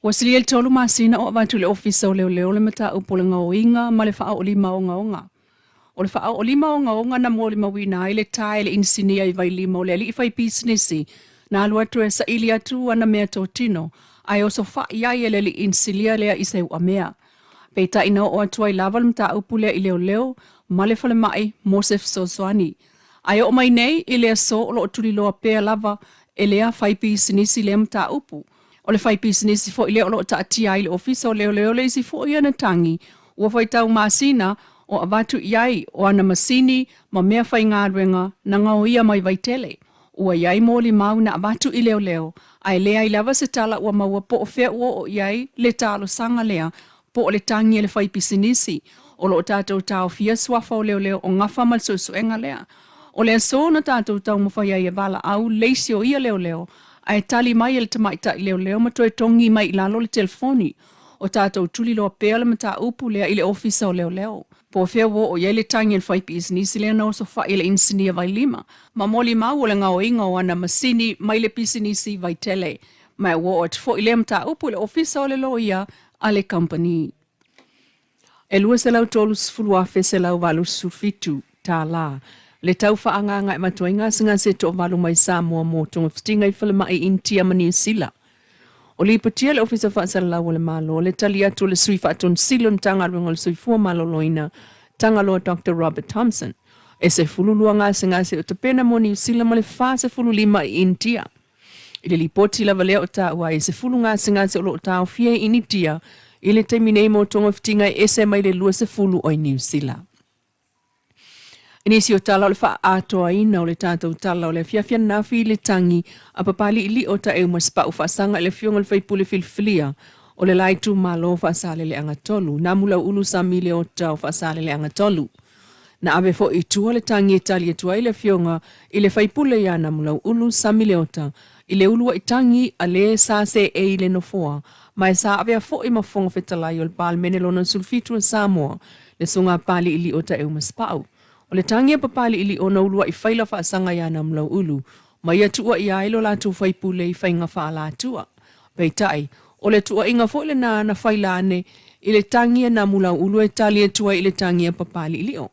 Ua silia i le 3 masina o avatu i le Ofisa o Leoleo le mataupu o le gaoiga ma le faaoolima ogaoga. O le faaoolima ogaoga na molimauina ai le tae le inisinia i Vailima o le alii faipisinisi na alu atu e saili atu ana meatotino ae osofai ai e le alii inisinia lea i se uamea. Peitai na oo atu ai lava le mataupu lea i leoleo ma le falemai mo se fesoasoani. Ae oo mai nei i le aso o lo o tuliloa pea lava e lea faipisinisi lea mataupu. O le faipisinisi foi lea o lo o taatia ai i le Ofisa o Leoleo le isi foi ana tagi ua faitau masina o avatu i ai o ana masini ma mea faigaluega na gaoia mai Vaitele. Ua i ai molimau na avatu i leoleo ae leai lava se tala ua maua po o fea ua oo i ai le talosaga lea po o le tagi a le faipisinisi. O lo o tatou taofia suafa o leoleo o gafa ma le suesuega lea. O le aso na tatou taumafai ai e valaau le isi o ia leoleo ae tali mai e le tamaitai leoleo ma toe togi mai i lalo le telefoni. O tatou tuliloa pea le mataupu lea i le Ofisa o Leoleo. Po o fea ua oo i ai le tagi a le faipisinisi lea na osofai e le inisinia Vailima ma molimau o le gaoiga o ana masini mai le pisinisi Vaitele. Ma ua oo atu foi lea mataupu i le Ofisa o le Loia a le kamupani. E $230,187 le tau faaagaaga e avatu ai gasegase e toavalu mai Samoa mo togafitiga i falemai i Initia ma Niu Sila. O lipotia le Ofisa Faasalalau o le Malo le tali atu o le Sui Faatonu Sili o le Matagaluega o le Soifua Maloloina, Tagaloa Doctor Robert Thompson, e 12 gasegase o tapena mo Niu Sila ma le 45 i Initia. I le lipoti lava lea o taua ai e 10 gasegase o lo o taofia i Initia i le taimi nei mo togafitiga e ese mai le 20 o i Niu Sila. I nisi o tala o le faaatoaina o le tatou tala o le afiafi ananafi i le tagi a Papaliilio o Taeumasepau faasaga i le afioga i le faipule filifilia o le la itumalo o Faasaleleaga 3, Namulauulu Sami Leota o Faasaleleaga 3. Na ave foi i tua le tagi e tali atu ai le afioga i le faipule ia Namulauulu Sami Leota i le uluai tagi a le sa seei i le nofoa ma e sa avea foi ma Fofoga Fetalai o le Palemene Lona 17 o Samoa, le Susuga Papaliilio Taeumasepau. O le tagi a Papaliilio na uluai faila faasaga ia Namulauulu ma ia tuuaia ai lo latou faipule i faiga faaalatua. Peitai, o le tuuaiga foi lena na faila ane i le tagi a Namulauulu e tali atu ai i le tagi a Papaliilio.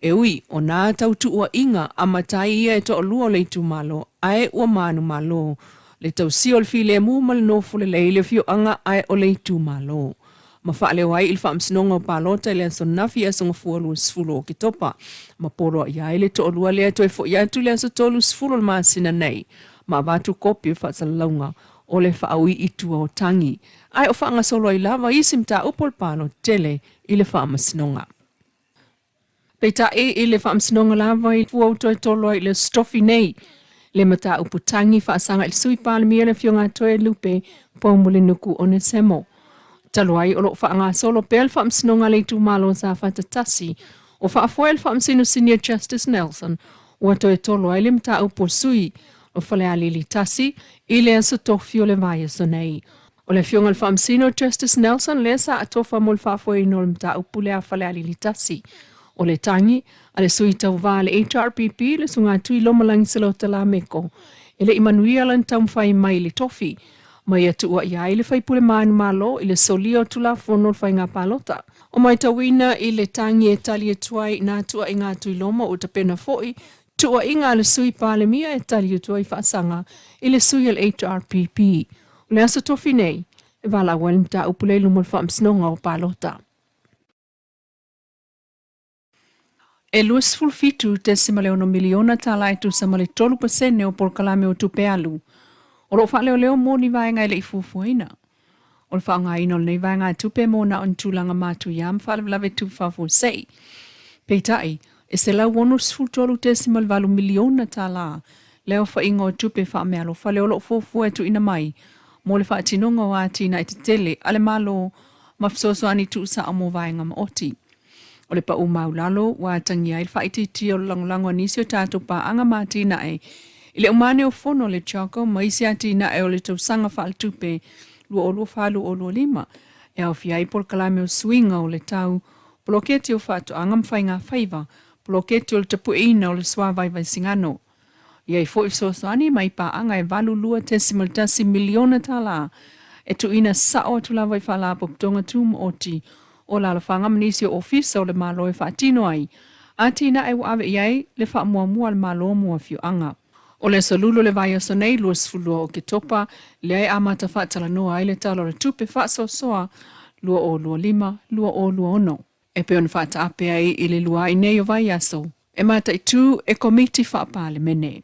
E ui, o nā tau tuuaiga a matai ia e toalua o le itumalo, ae ua manumalo le tausia o le filemu ma le nofo lelei i le afioaga ae o le itumalo. Ma faaleo ai i le Faamasinoga o Palota i le aso Nafi Aso Gafua 20 o Oketopa, ma poloaia ai le toalua lea toe foi atu i le aso 30 o le masina nei, ma avatu kopi o faasalalauga o le faaui i tua o tagi, ae o faagasolo ai lava isi mataupu o le palota tele i le Faamasinoga. Peitai, i le Faamasinoga lava i fua ua toe tolo ai i le Aso Tofi nei le mataupu tagi faasaga i le Sui Palemia le Afioga a Toelupe Poumulinuku Onesemo. Talu ai o lo o faagasolo pea le Faamasinoga a le itumalo o Safata 1 o faafoe le Faamasino Senior Justice Nelson ua toe tolo ai le mataupu o sui o Falealili 1 i le Aso Tofi o le vaiaso nei. O le Afioga i le Faamasino Justice Nelson lea sa atofa mo le faafoeina o le mataupu lea a Falealili 1. O le tagi a le sui tauva a le HRPP le Susuga Tuilomalagi Selota Lameko e le i manuia lana taumafai mai i le tofi ma ia tuuaia ai le faipule manumalo i le solia o Tulafono o le Faiga Palota. O matauina i le tagi e tali atu ai nā tuuaiga a Tuiloma ua tapena foi tuuaiga a le Sui Palemia e tali atu ai faasaga i le sui a le HRPP. O le aso tofi nei, e valaau ai le mataupu lea i luma o le Faamasinoga o Palota. E $27.6 miliona tala e tusa ma le 3% o polokalame o tupe alu o lo o faaleoleo mo ni vaega e le i fuafuaina. O le faaaogaina o lenei vaegatupe mo na o ni tulaga matuia ma faalavelave tupe faafuasei. Peitai, e $163.8 miliona tala le aofaiga o tupe faameaalofa lea o lo o fuafua e tuuina mai mo le faatinoga o atinae tetele a le Malo ma fesoasoani tuusao mo vaega maoti. O le pau maulalo ua atagia ai le faaitiitia o le lagolago a nisi o tatou paaga ma atinae i le umane o fono a le CHOGM ma isi atinae o le tausaga faaletupe 2024/2025 e aofia ai polokalame o suiga o le tau, poloketi o faatoaga ma faigafaiva, poloketi o le tapueina o le suavai vaisigano. I ai foi fesoasoani mai paaga e $82.1 miliona tala. e tuuina sa'o atu lava i Faalapotopotoga Tumaoti o alaalafaga ma nisi o Ofisa o le Malo e faatino ai atinae ua ave i ai le faamuamua a le Malo mo afioaga. O le aso Lulu o le vaiaso nei, 22 o Oketopa, lea e amata faatalanoa ai le Tala o le Tupe Faasoasoa 2025/2026. E pei ona faataape ai i le lua'i nei o vaiaso, e mataitu e Komiti Faa-Palemene.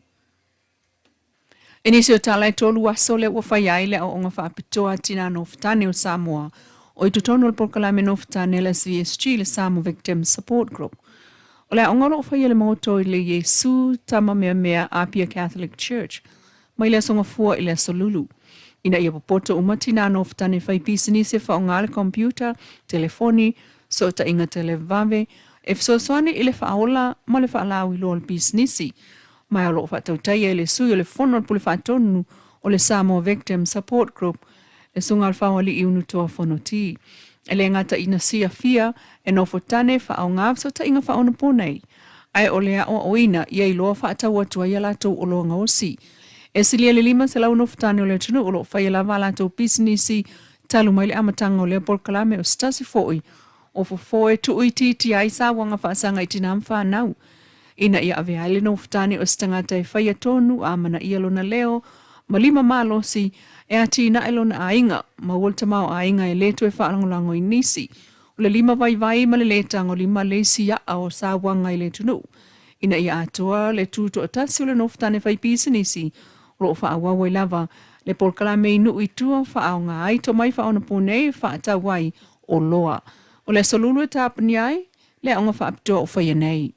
I nisi o tala e 3 aso lea ua faia ai le aoaoga faapitoa a Tinā Nofotane o Samoa o i totonu o le polokalame Nofotane a le SVSG, le Samoa Victims Support Group. O le aoga o lo o faia i le Maota i le Iesu Tama Meamea Apia Catholic Church mai le Aso Gafua i le Aso Lulu. Ina ia popoto uma tinā nofotane fai pisinisi e faaaoga le computer, telefoni, fesootaiga televave, e fesoasoani i le faaola ma le faalauiloa o le pisinisi. Ma o lo o faatautaia e le sui o le Fono a le Pule Faatonu o le Samoa Victim Support Group, le Susuga a le Faoalii Unutoa Fonoti. E le gata ina silafia e nofotane faaaoga fesootaiga faaonaponei, ae o le aoaoina ia iloa faatau atu ai a latou oloa gaosi. E silia i le 500 nofotane o le atunuu o lo o faia lava a latou pisinisi talu mai le amataga o lea polokalame o se tasi foi o fofo e tuuitiitia ai sauaga faasaga i tinā ma fanau ina ia avea ai le nofotane o se tagata e faia tonu a amanaia lona leo ma lima malosi e atinae lona aiga, maua le tamaoaiga e le toe faalagolago i nisi. O le lima vaivai ma le lē tagolima le isi a'a o sauaga i le atunuu ina ia atoa le tutoatasi o le nofotane fai pisinisi o lo o faaauau ai lava le polokalame i nuu i tua faaaoga ai tomai faaonaponei e faatau ai oloa. O le aso Lulu e tapunia ai le aoga faapitoa o faia nei.